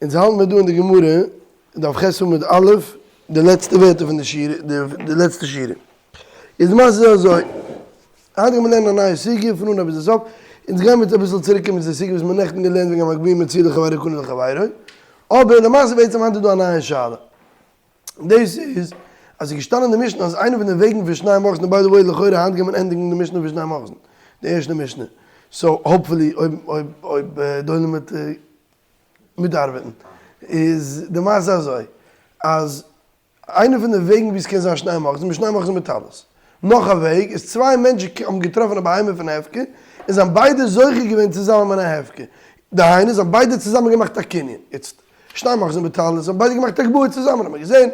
אונז האלטן מיר דא אין די גמרא, דף ח' עמוד א', די לעצטע ווערטער פון די שורה, די לעצטע שורה. איז די מעשה איז אזוי, היינט גיימיר לערנען א נייע סוגיא פון אנהייב ביז די סוף, אונז גיימיר יעצט אביסל צוריק קומען צו די סוגיא וואס מיר נעכטן געלערנט וועגן המגביה מציאה לחבירו קנה לחבירו, אבער למעשה בעצם היינט איז דא א נייע שאלה. דאס איז אז ס'איז געשטאנען אין די משנה אז איינע פון די וועגן פון שנים אוחזין, by the way לכאורה היינט גייט מען ענדיגן די משנה פון שנים אוחזין, די ערשטע משנה, so hopefully אויב אויב אויב די עולם וועט מיטארבעטן, איז די מעשה אזוי אז איינע פון די וועגן ווי ס'קען זיין שנים אוחזין, מיט שנים אוחזין בטלית. נאך א וועג איז צוויי מענטשן האבן געטראפן א בהמה פון הפקר און זיי האבן ביידע זוכה געווען צוזאמען מיט א הפקר, דהיינו זיי האבן ביידע צוזאמען געמאכט א קנין, איצט שנים אוחזין בטלית, זיי האבן ביידע געמאכט הגבהה צוזאמען, האט מען געזען,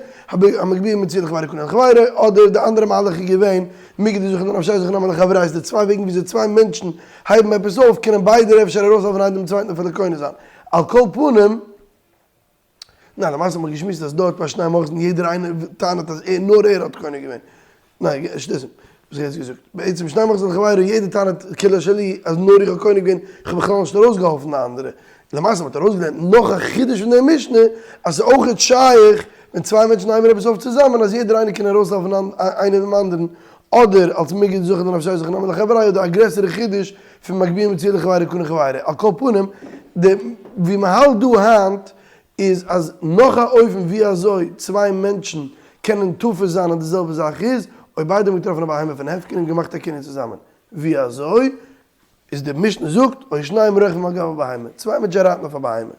המגביה מציאה לחבירו קנה לחבירו, אדער די אנדערע מהלך איז געווען, מיגו דזכי לנפשיה זכי נמי לחבריה, איז די צוויי וועגן וויאזוי צוויי מענטשן הייבן עפעס אויף, קענען ביידע אפשר ארויסהעלפן איינער דעם צווייטן אפילו קונה זיין. על כל פנים, ניין, למעשה האט מען געשמועסט אז דארט ביי שנים אוחזין יעדער איינער טענה'ט אז ער נאר ער האט קונה געווען. ניין, שטותים וואס איך האב יעצט געזאגט. בעצם שנים אוחזין לחבירו יעדער טענה'ט כולה שלי אז נאר איך האב קונה געווען, איך האב בכלל נישט ארויסגעהאלפן די אנדערע. למעשה מ'האט ארויסגעלערנט נאך א חידוש פון די משנה אז ס'איז אויכעט שייך ווען צוויי מענטשן הייבן עפעס אויף צוזאמען אז יעדער איינער קען ארויסהעלפן איינער דעם אנדערן, אדער אלס מיגו דזכי לנפשיה זכי נמי לחבריה אדער א גרעסערע חידוש פון מגביה מציאה לחבירו קנה לחבירו. על כל פנים, די ווי מ'האלט דא היינט איז אז נאך א אופן ווי אזוי צוויי מענטשן קענען תופס זיין אז די זעלבע זאך איז, אויב ביידע האבן געטראפן א בהמה פון הפקר און געמאכט א קנין צוזאמען. ווי אזוי? איז די משנה זאגט, או שניים רוכבים על גבי בהמה, צוויי מענטשן רייטן אויף א בהמה.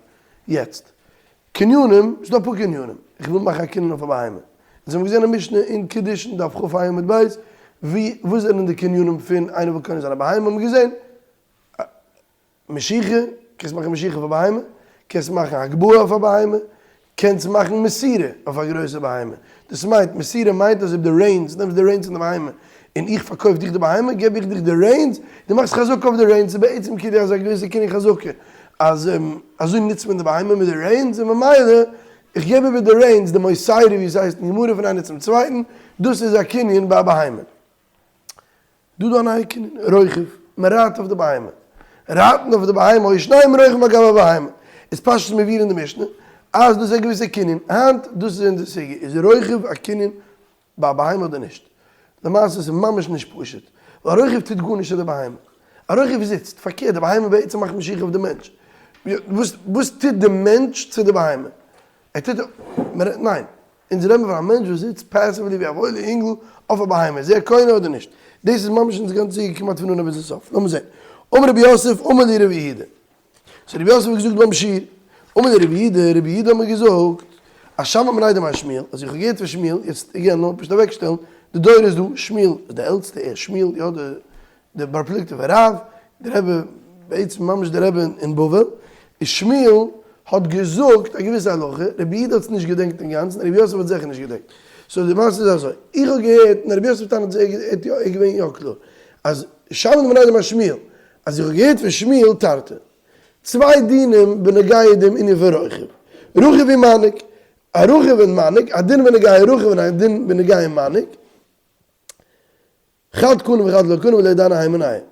יעצט, קנינים, ס'איז דא אפאר קנינים, איך וויל מאכן א קנין אויף א בהמה. אונז האבן געזען א משנה אין קידושין דף כ"ה עמוד ב', ווי, וואס זענען די קנינים פון איינער וויל קונה זיין א בהמה, האבן מיר געזען, משיכה, קענסט מאכן משיכה אויף א בהמה, קענסט מאכן הגבהה אויף א בהמה, קענסט מאכן מסירה אויף א גרויסע בהמה. דאס מיינט, מסירה מיינט אז אויב די reins, נעמסט די reins פון די בהמה, און איך פארקויף דיך די בהמה, געב איך דיך די reins, דו מאכסט חזקה אויף די reins, ס'איז בעצם כאילו אזא געוויסע קנין חזקה, אז אזוי נוצט מען די בהמה מיט די reins, און ממילא איך געב איבער די reins, די מוסרה ווי עס הייסט אין גמרא פון איינער צום צווייטן, דאס איז א קנין ביי א בהמה. דא דא א נייע קנין, רוכב, מען רייט אויף די בהמה, רייטן אויף די בהמה, או שניים רוכבים על גבי בהמה, איז פשטות מבואר אין די משנה, אז דאס איז א געוויסע קנין, היינט דאס איז אונזער סוגיא, איז רוכב א קנין ביי א בהמה אדער נישט? למעשה איז ממש נישט פשוט, ווייל רוכב טוט גארנישט צו די בהמה, א רוכב זיצט, פארקערט די בהמה בעצם מאכט משיכה אויף די מענטש, וואס וואס טוט די מענטש צו די בהמה? ער טוט, ניין, אונז רעדן פון א מענטש וואס זיצט passively ווי א וואוילע אינגל אויף א בהמה, איז ער קונה אדער נישט? דאס איז ממש אונזער גאנצע סוגיא כמעט פון אנהייב ביזן סוף. לאמיר זען. אמר רבי יוסף, אמר לי רבי יהודה. so רבי יוסף האט געזאגט ביים שיעור, אמר לי רבי יהודה, רבי יהודה האט מיר געזאגט, אז שמעית מיניה דמר שמואל, אז איך האב געהערט פון שמואל, יעצט again לאמיר פשוט אוועקשטעלן, די דור איז דא, שמואל איז די עלטסטע, ער שמואל, יא די דער בר פלוגתא פון רב, דער רבי, בעצם ממש דער רבי אין בבל, איז שמואל האט געזאגט א געוויסע הלכה, רבי יהודה האט עס נישט געדענקט אינגאנצן, רבי יוסף האט זיכער נישט געדענקט. so די מעשה איז אזוי, איך האב געהערט, און רבי יוסף טענה'ט אז ער האט יא, ער איז געווען יא קלאר, אז שמעית מיניה דמר שמואל, אז איך האב געהערט פון שמואל תרתי, צוויי דינים בנוגע דעם ענין פון רוכב, רוכב ומניק, א רוכב און מניק, א דין בנוגע רוכב און א דין בנוגע מניק, חד קנה וחד לא קנה ולא ידענא הי מינייהו.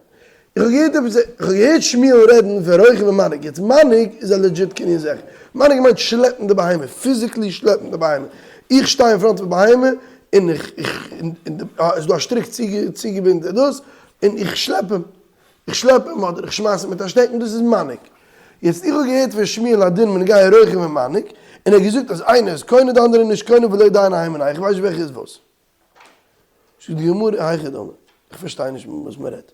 איך האב געהערט עפעס, איך האב געהערט שמואל רעדן פון רוכב און מניק, יעצט מניק איז א legit קנין זאך, מניק מיינט שלעפן די בהמה, physically שלעפן די בהמה, איך שטיי אין front פון בהמה און איך איך און עס איז דא א שטריק צוגעבינדן דאס און איך שלעפ אים, איך שלעפ אים אדער איך שמייס אים מיט א שטעקן, דאס איז מניק. יעצט איך האב געהערט פון שמואל א דין בנוגע רוכב און מניק, און ער האט געזאגט אז איינער איז קונה די אנדערע איז נישט קונה ולא ידענא הי מינייהו, איך ווייס נישט וועלכע איז וואס. זאגט די גמרא, היכי דמי, איך פארשטיי נישט מיט וואס מען רעדט.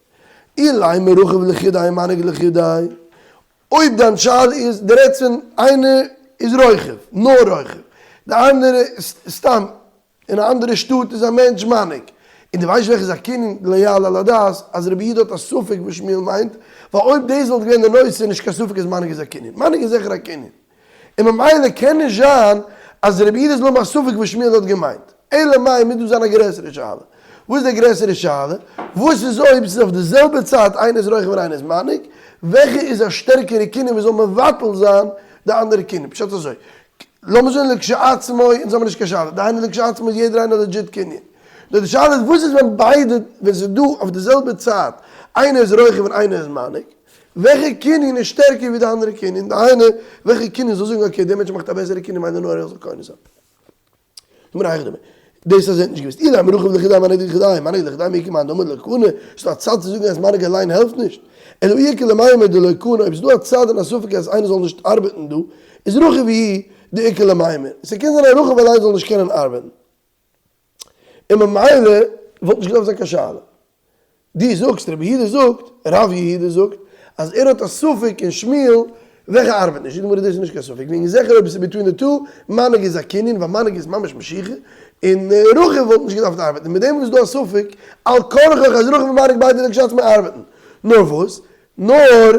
אילימא רוכב לחודיה ומניק לחודיה, אויב דיין שאלה איז, דו רעדסט פון איינער איז רוכב, נאר רוכב, די אנדערע איז סתם, אין א אנדערע שטאט איז א מענטש מניק, און דו ווייסט וועלכע איז א קנין לא יעלה על הדעת אז רבי יהודה האט א ספק וואס שמואל מיינט, ווייל אויב דאס וואלט געווען די נושא איז נישט קיין ספק אז מניק איז א קנין, מניק איז זיכער א קנין. און ממילא קען נישט זיין אז רבי יהודה זאל האבן א ספק וואס שמואל האט געמיינט. אלא מאי מוז דא זיין א גרעסערע שאלה. וואס איז די גרעסערע שאלה? וואס איז אויב ס'איז אויף די זעלבע צייט איינער איז רוכב און איינער איז מניק, וועלכע איז א שטערקערע קנין וואס זאל מבטל זיין די אנדערע קנין? פשט אזוי, לאמיר זאגן לכשעצמו, אונז האבן נישט קיין שאלה, דהיינו לכשעצמו איז יעדער איינער legit קנין. נאר די שאלה איז וואס איז ווען ביידע, ווען ס'איז דא אויף די זעלבע צייט איינער איז רוכב און איינער איז מניק? וועלכע קנין איז שטערקער ווי די אנדערע קנין? דהיינו, וועלכע קנין זאל זאגן okay, דער מענטש מאכט א בעסערע קנין מיינט נאר ער זאל קונה זיין. גמרא היכי דמי. דאס אז ער האט נישט געוואוסט. אילימא רכיב לחודיה מנהיג לחודיה, מנהיג לחודיה מי איכא מאן דאמר דלא קנה, ס'איז דא א צד צו זאגן אז מנהיג אליין העלפט נישט. אלא אי איכא למימר דלא קנה, אויב ס'איז דא א צד און א ספק אז איינער זאל נישט ארבעטן דא, איז רכיב הוא דאיכא למימר. ס'קען זיין אז רכיב אליין זאל נישט קענען ארבעטן. און ממילא וואלט נישט געדארפט זיין קיין שאלה. דו זאגסט, רבי יהודה זאגט, רב יהודה זאגט, אז ער האט א ספק אין שמואל וועלכע ארבעט נישט. זאגט די גמרא דאס איז נישט קיין ספק, וועגן זיכער אויב עס איז between the two, מנהיג איז א קנין, ווייל מנהיג איז ממש משיכה, און רכיב וואלט נישט געדארפט ארבעטן, מיט דעם וואס איז דא א ספק, על כרחך אז רכיב און מנהיג ביידע לכשעצמם ארבעטן. נאר וואס? נאר.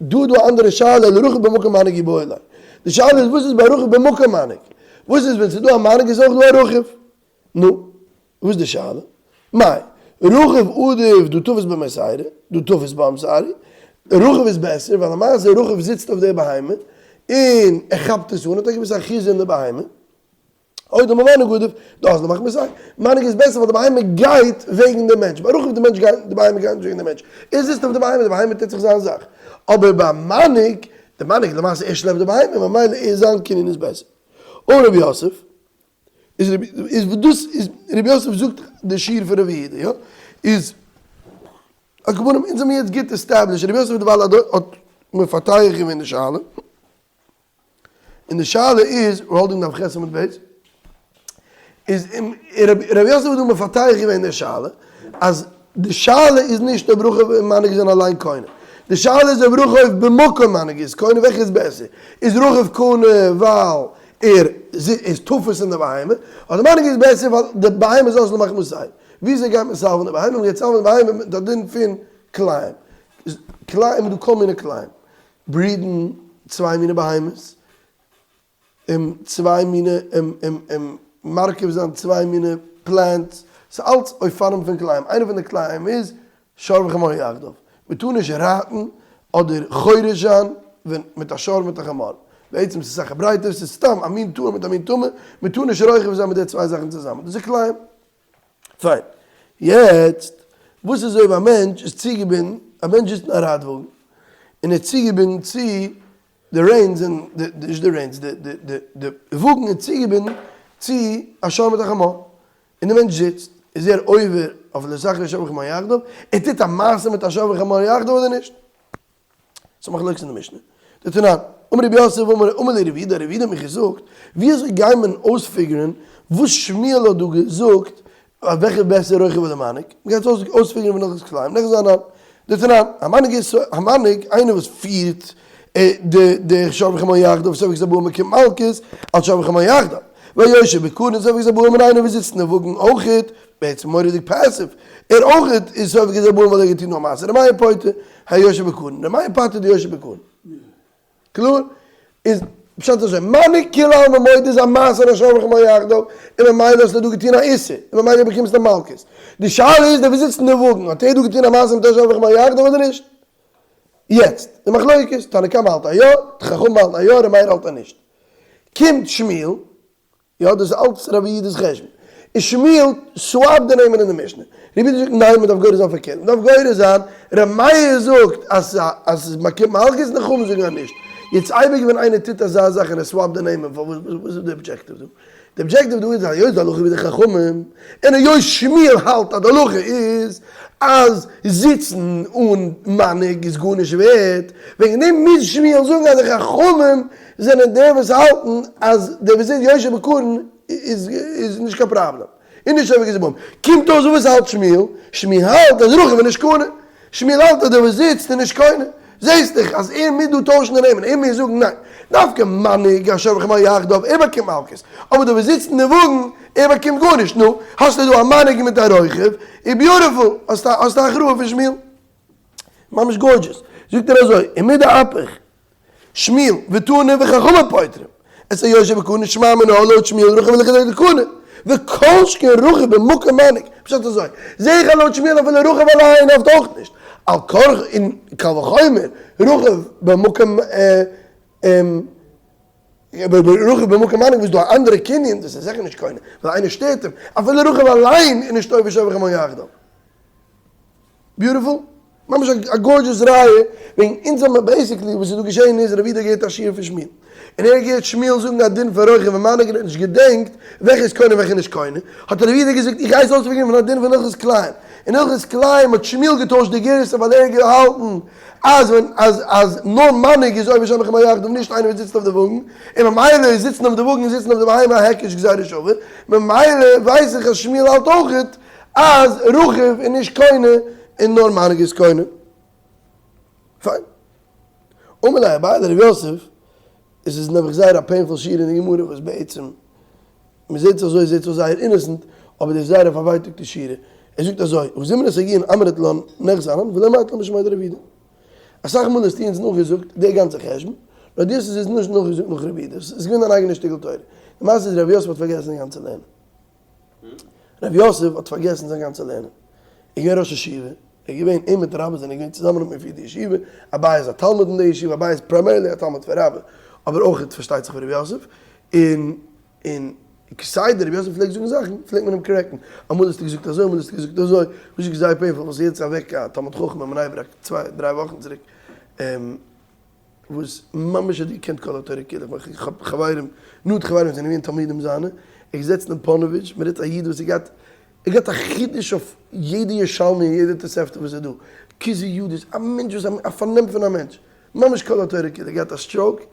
דא איז דא א אנדערע שאלה, לרכיב במקום מנהיג איבעיא ליה. די שאלה איז וואס איז ביי רכיב במקום מנהיג? וואס איז ווען ס'איז דא א מנהיג איז אויך דא א רכיב? נו, וואס איז די שאלה? מאי, רכיב עדיף דהא תפיס במסיירא, דהא תפיס במסיירי, רכיב איז בעסער ווייל למעשה רכיב זיצט אויף די בהמה און ער כאפט עס אן, האט א געוויסע אחיזה אין די בהמה. או דלמא מנהיג עדיף דאזיל מחמתיה, מנהיג איז בעסער ווייל די בהמה גייט וועגן די מענטש, ביי רכיב די מענטש גייט די בהמה גייט נישט וועגן די מענטש, ער זיצט אויף די בהמה די בהמה טוט זיך זיין זאך, אבער ביי מנהיג, די מנהיג למעשה ער שלעפט די בהמה ממילא איז זיין קנין איז בעסער. אמר רבי יוסף, איז רבי איז דאס איז רבי יוסף זאגט די שיעור פון רבי יהודה יא? איז על כל פנים אונז האבן יעצט גוט established רבי יוסף דערווייל האט מפתח געווען די שאלה. און די שאלה איז, we're holding דף ח' עמוד ב', איז רבי יוסף האט דא מפתח געווען די שאלה, אז די שאלה איז נישט אויב רכיב און מנהיג זענען אליין קונה, די שאלה איז אויב רכיב במקום מנהיג איז קונה, וועלכע איז בעסער, איז רכיב קונה ווייל ער איז תופס אין די בהמה, אדער מנהיג איז בעסער ווייל די בהמה איז אזל מחמתיה. וויאזוי גייט מען solve ן די בהמה? מען גייט solve ן די בהמה מיט א דין פון כלאים. כלאים איז דא כל מיני כלאים. breed ן צוויי מיני בהמות, און צוויי מיני און מרכיב זיין צוויי מיני plants, ס'איז אלץ אופנים פון כלאים, איינע פון די כלאים איז שור וחמור יחדיו, מ'טאר נישט רייטן אדער חורש זיין ווען מיט א שור מיט א חמור, בעצם ס'איז אסאך ברייטער, ס'איז סתם א מין טהור מיט א מין טמא, מ'טאר נישט רוכב זיין מיט די צוויי זאכן צוזאמען, דאס איז כלאים. פיין. יעצט, וואס איז אויב א מענטש איז צוגעבינדן, א מענטש זיצט אין א רייטוואגן, און ער איז צוגעבינדן צו די reins און די, נישט די reins, די די די די וואגן איז צוגעבינדן צו א שור מיט א חמור, און די מענטש זיצט, איז ער עובר אויף לא תחרושו שור וחמור יחדיו? ער טוט א מעשה מיט א שור וחמור יחדיו אדער נישט? ס'איז מחלוקת אין די משנה. דתנן, אמר רבי יוסף אמר אמר לי רבי יהודה, רבי יהודה האט מיך געזאגט, ווי אזוי גייט מען אויס figure ן וואס שמואל האט דא געזאגט אז וועלכע איז בעסער רוכב אדער מנהיג, מען גייט עס אויס figure ן פון הלכות כלאים, נחזי אנן. דתנן, המנהיג איז המנהיג איינער וואס פירט די די שור וחמור יחדיו סופג את ארבעים באקומט מלקות על שור וחמור יחדיו, והיושב בקרון סופג את ארבעים און איינער וואס זיצט אין די וואגן אויכעט, בעצם מורא'דיג passive, ער אויכעט איז סופג את ארבעים ווייל ער האט געטון נאר מעשה ר' מאיר פוטר היושב בקרון, ר' מאיר פטר'ט די יושב בקרון. קלאר? איז פשט אזוי, מנהיג כולי עלמא מודה איז א מעשה אין שור וחמור יחדיו, און ממילא האסטו דא געטון א איסור, און ממילא באקומסטו מלקות. די שאלה איז דער וואס זיצט אין די וואגן, האט ער דא געטון א מעשה מיט א שור וחמור יחדיו אדער נישט? יעצט, די מחלוקת, תנא קמא האלט א יא, די חכמים האלטן א יא, ר' מאיר האלט א נישט. קומט שמואל, יא דאס איז אלץ רבי יהודה'ס חשבון. און שמואל swap ט די נעמען אין די משנה. רבי יהודה זאגט ניין מען דארף גורס זיין פארקערט, מען דארף גורס זיין, ר' מאיר זאגט אז אז מען באקומט מלקות און די חכמים זאגן אז נישט. יעצט אייביג ווען איינער טוט אזא זאך און ער swap ט די נעמען פארוואס וואס איז די objective דא? די objective דא איז אז היות די הלכה ווי די חכמים, און היות שמואל האלט אז די הלכה איז אז זיצן אן מנהיג איז גארנישט ווערט, וועגן דעם מוז שמואל זאגן אז די חכמים זענען די וואס האלטן אז דער וואס איז יושב בקרון איז איז נישט קיין פראבלעם, און נישט אויף געזעבום. קומט אויס וואס האלט שמואל? שמואל האלט אז רכיב איז נישט קונה. שמואל האלט אז דער וואס זיצט איז נישט קונה. זעסט דאך אז ער מוז דא טוישן די נעמען, ער מוז זאגן ניין, דווקא מנהיג השור וחמור יחדיו, ער באקומט מלקות, אבער דער וואס זיצט אין די וואגן, ער באקומט גארנישט. נו, האסטו דא א מנהיג מיט א רוכב, איז beautiful, האסט א הכרעה פון שמואל. ממש gorgeous. זאגט ער אזוי, ומדאפיך שמואל ותנא וחכמים פוטרים את היושב בקרון שמע מינה לויט שמואל רכיב לחודיה דקני וכל שכן רכיב במקום מנהיג פשט אזוי זעה איך אז לויט שמואל אפילו רכיב אליין העלפט אויך נישט על כרחך און קל וחומר רכיב במקום רכיב במקום מנהיג וואס דא א אנדערע קנין דאס איז זיכער נישט קונה ווייל איינער שטערט אים אפילו רכיב אליין איז נישט עובר שור וחמור יחדיו. Beautiful. ממש א gorgeous ראיה, וועגן אונז האבן מיר basically וואס איז דא געשען איז רבי יהודה געהערט א שיעור פון שמואל, און ער האט געהערט שמואל זאגן א דין פון רוכב ומנהיג און ער האט נישט געדענקט וועלכע איז קונה און וועלכע איז נישט קונה, האט רבי יהודה געזאגט איך גיי עס אויספיגערן פון א דין פון הלכות כלאים, אין הלכות כלאים האט שמואל געטוישט די גירסא ווייל ער האט געהאלטן אז ווען אז אז נאר מנהיג איז עובר שם כמאי יחדיו נישט איינער וואס זיצט אויף די וואגן, און ממילא איז זיצן אויף די וואגן און זיצן אויף די בהמה א היקש גזירה שווה, ממילא ווייס איך אז שמואל האלט אויכעט אז רכב איז נישט קונה און נאר מנהיג איז קונה. פיין. אמר ליה אביי לרב יוסף, עס איז נעבעך זייער א painful שיעור אין די גמרא וואס בעצם מען זעט זיך אזוי זעט אויס זייער innocent אבער דאס איז זייער א פארווייטאגטע שורה. ער זאגט אזוי, הא זימנא סגיאין אמרת לן נחזי אנן ולא אמרת לן משמיה דרבי יהודה. אסאך מאל האסטו אונז נאכגעזאגט די גאנצע חשבון, נאר דו האסט עס אונז נישט נאכגעזאגט נאך רבי יהודה, עס איז געווען אן אייגענע שטיקל תורה. די מעשה איז רבי יוסף האט פארגעסן די גאנצע לערנען. רבי יוסף האט פארגעסן זיין גאנצע לערנען. ער איז געווען ראש ישיבה, ער איז געווען, אים מיט רבה זענען געווען צוזאמען האט מען געפירט די ישיבה, אביי איז א תלמיד אין די ישיבה, אביי איז primarily א תלמיד פון רבה, אבער אויך פארשטייט זיך פון רבי יוסף, און און כסדר רבי יוסף פלעגט זאגן זאכן, פלעגט מען אים correct ן, אמאל האסטו געזאגט אזוי, אמאל האסטו געזאגט אזוי, וואס איז זייער painful, וואס יעצט אוועק א תלמיד חכם אין בני ברק צוויי דריי וואכן צוריק, וואס ממש האט געקענט כל התורה כולה, איך האב חברים, נאנט חברים זענען געווען תלמידים זיינע, ער איז געזעצן אין פאנאוויטש, מען רעדט א איד וואס האט געהאט, ער האט געהאט א חידוש אויף יעדע ירושלמי און יעדע תוספתא וואס איז דא, כוזי יודיש, א מענטש וואס א פארנעם פון א מענטש, ממש כל התורה כולה, געהאט א stroke, ער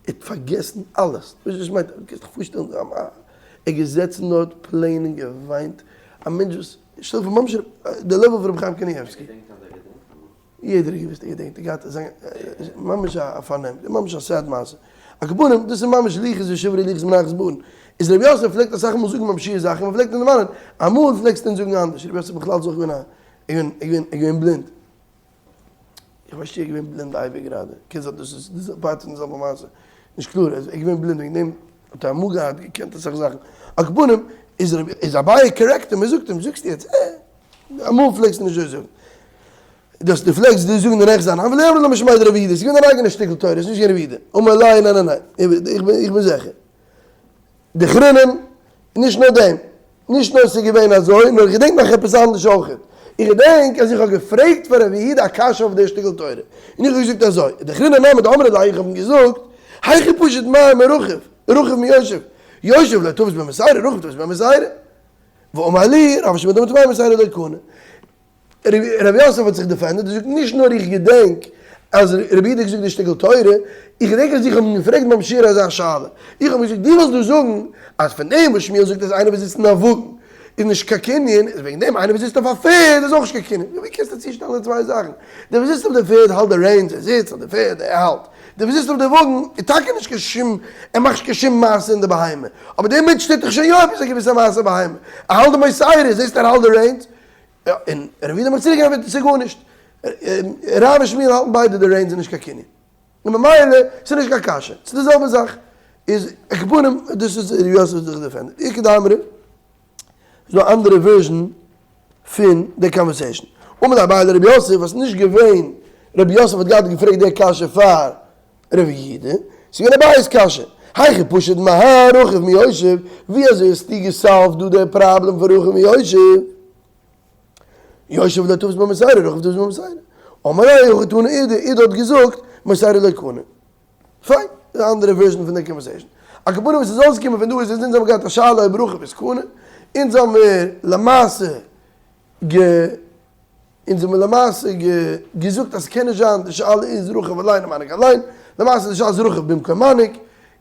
האט פארגעסן אלעס, ווייסט וואס מיינט, קענסט דיך פארשטעלן, ער איז געזעצן דארט plain און געוויינט, א מענטש וואס, שטעל דיר פאר ממש די level פון רבי חיים קנייבסקי. יעדער האט געוואוסט ער געדענקט ער געהאט זיין ממש א פארנעם ממש א sad מעשה על כל פנים דאס איז ממש לוחות ושברי לוחות מנחת בארון איז רבי יוסף פלעגט אסאך מאל זאגן ביים שיעור זאכן מען פלעגט אים דערמאנען אמאל פלעגסטו אונז זאגן אנדערש רבי יוסף בכלל איז אויך געווען א ער איז געווען בלינד איך ווייס נישט צו ער איז געווען בלינד אייביג גראדע קען זיין דאס איז דאס איז part פון די זעלבע מעשה נישט קלאר ער איז געווען בלינד וועגן דעם האט ער אמאל געהאט געקענט אסאך זאכן על כל פנים איז איז אביי correct אים ער זאגט אים זאגסטו יעצט אה אמאל פלעגסטו נישט אזוי זאגן. דאס דו פלעגסט דיר זאגן רעכט זיין אבל ער לא משמיה דרבי יהודה, ס'איז געווען אן אייגענע שטיקל תורה, ס'איז נישט געווען רבי יהודה, אמר ליה ניין ניין ניין, איך בין איך בין זיכער. דאחרינן, נישט נאר דעם, נישט נאר ס'איז געווען אזוי, נאר איך געדענק נאך עפעס אנדערש אויכעט, איך געדענק אז איך האב געפרעגט פאר רבי יהודה א קשיא אויף די שטיקל תורה, און איך האב געזאגט אזוי, דאחרינן נמי דאמרי ליה איך האב אים געזאגט, היכי פשט מר מרכיב, רכיב מיושב, יושב לא תפס במוסרה, רכיב תפס במוסרה. ואמר לי, רב שמעון דאמר טמאי מוסרה לא קנה. רבי יוסף האט זיך defended, ער זאגט נישט נאר איך געדענק אז רבי יהודה האט געזאגט די שטיקל תורה, איך געדענק אז איך האב אים געפרעגט ביים שיעור אזא שאלה, איך האב געזאגט דו ווילסט דא זאגן אז פון דעם וואס שמואל זאגט אז איינער וואס זיצט אין א וואגן איז נישט קיין קנין, איז וועגן דעם איינער וואס זיצט אויף א פערד איז אויך נישט קיין קנין, ווי קענסטו צושטעלן די צוויי זאכן? דער וואס זיצט אויף די פערד האלט די reins, ער זיצט אויף די פערד, ער האלט, דער וואס זיצט אויף די וואגן איז טאקע נישט קיין שום, ער מאכט נישט קיין שום מעשה אין די בהמה, אבער דער מענטש טוט דאך שוין יא עפעס א געוויסע מעשה בהמה, ער האלט די מוסרה, זעסט ער האלט די reins, און ר' יהודה האט צוריק געענטפערט ס'איז גארנישט, רב און שמואל האלטן ביידע די reins איז נישט קיין קנין, און ממילא ס'איז נישט קיין קשיא, ס'איז די זעלבע זאך, איז עכ"פ דאס איז ר' יוסף האט זיך defended, איכא דאמרי איז דא א אנדערע version פון די conversation, אמר ליה אביי לר' יוסף וואס נישט געווען ר' יוסף האט געהאט געפרעגט די קשיא פאר ר' יהודה, ס'איז געווען אביי'ס קשיא, היכי פשט מהא רכיב מיושב, ווי אזוי האסטו גע solved דא די פראבלעם פון רכיב מיושב? יושב לא תפס במוסרה, רכיב תפס במוסרה. אמר ליה הכי תנא אידי, אידי האט געזאגט, מוסרה לא קנה. פיין, איז א אנדערע version פון די conversation. על כל פנים וואס איז אויסגעקומען פון דא איז אז אונז האבן געהאט א שאלה אויב רכיב איז קנה, אונז האמיר למעשה גע. אונז האבן למעשה געזאגט אז ס'קען נישט זיין, די שאלה איז רכיב אליין און מנהיג אליין, למעשה איז די שאלה איז רכיב במקום מנהיג,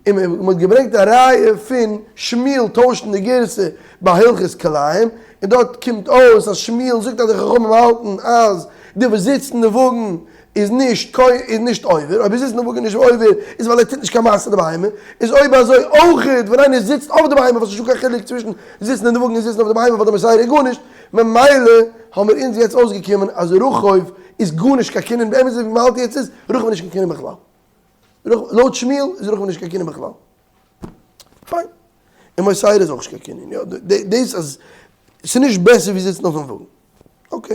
און מען האט געברענגט א ראיה פון שמואל טוישן די גירסא ביי הלכות כלאים, און דארט קומט אויס אז שמואל זאגט אז די חכמים האלטן אז די וואס זיצט אין די וואגן איז נישט איז נישט עובר, אויב ער זיצט אין די וואגן איז נישט עובר איז ווייל ער טוט נישט קיין מעשה די בהמה, איז אויב אזוי אויכעט ווען איינער זיצט אויף די בהמה וואס נישטא קיין חילוק צווישן זיצן אין די וואגן און זיצן אויף די בהמה ווייל די מוסרה איז גארנישט, ממילא האמיר אונז יעצט אויסגעקומען אז רכיב איז גארנישט קיין קנין, באמת ווי מ'האלט יעצט איז רכיב נישט קיין קנין בכלל. לויט שמואל איז רכיב נישט קיין קנין בכלל. פיין. און מוסרה איז אויך נישט קיין קנין. יא, דאס אז ס'איז נישט בעסער ווי זיצן אויפן וואגן. okay.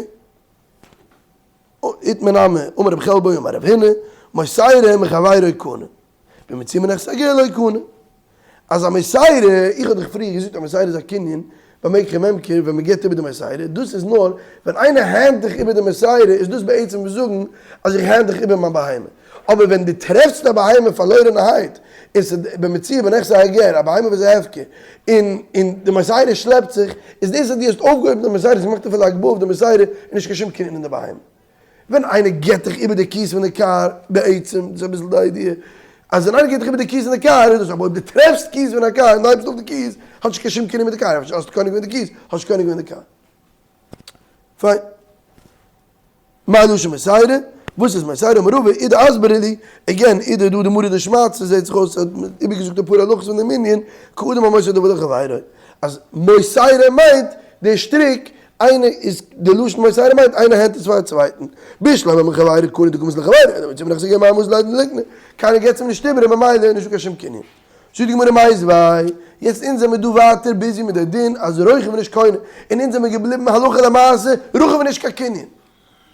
איתמר נמי, אמר רבי חלבו אמר רב הונא, מוסרה מחבירו קנה. ומוציא מנכסי הגר לא קנה. אז א מוסרה, איך האב דיך פריער געזאגט אז מוסרה איז א קנין. ביי מקח וממכר ווען מען גיבט איבער די מסירה, דאס איז נאר ווען איינער hand דיך איבער די מסירה איז דאס בעצם ווי זאגן אז איך hand דיך איבער מיין בהמה, אבער ווען דו טרעפסט א בהמה פארלוירענערהייט און ס'איז במציאה בנכסי הגר, א בהמה וואס איז הפקר, און און די מסירה שלעפט זיך, איז דאס אז דו האסט אויפגעהויבן די מסירה, האסט געמאכט אפילו הגבהה אויף די מסירה, איז נישט קיין שום קנין אין די בהמה. ווען איינער געט דיך איבער די keys פון די קאר, בעצם, דאס איז אביסל די idea, אז ווען איינער געט דיך איבער די keys פון די קאר, איז דאס, אבער אויב דו טרעפסט keys פון א קאר און דו הייבסט אויף די keys, האט נישט קיין שום קנין מיט די קאר, האסט קונה געווען די keys, האסט נישט קונה געווען די קאר. פיין. מאי לשון מסירה? וואס איז מסירה? אמר רבא, אידי אסברה לי, again, אידי דא די מרא דשמעתתא זעהט זיך אויס האט איבערגעזאגט אפאר הלכות פון דעם ענין, כאדם המוסר דבר לחבירו, אז מסירה מיינט די שטריק, איינער איז די לשון מסירה מיינט איינער hand עס פאר א צווייטן, בשלמא מחבירו קנה דקא מוסר לחבירו, אדער מוציא מנכסי גר מאי מוז ליידן לקנה, קיינער געבט עס אים נישט איבער און ממילא איז נישטא קיין שום קנין. זאגט די גמרא מיתיבי, יעצט אונז זעמיר דא ווייטער busy מיט די דין אז רוכב איז נישט קונה, און אונז זעמיר געבליבן הלכה למעשה רוכב איז נישט קיין קנין.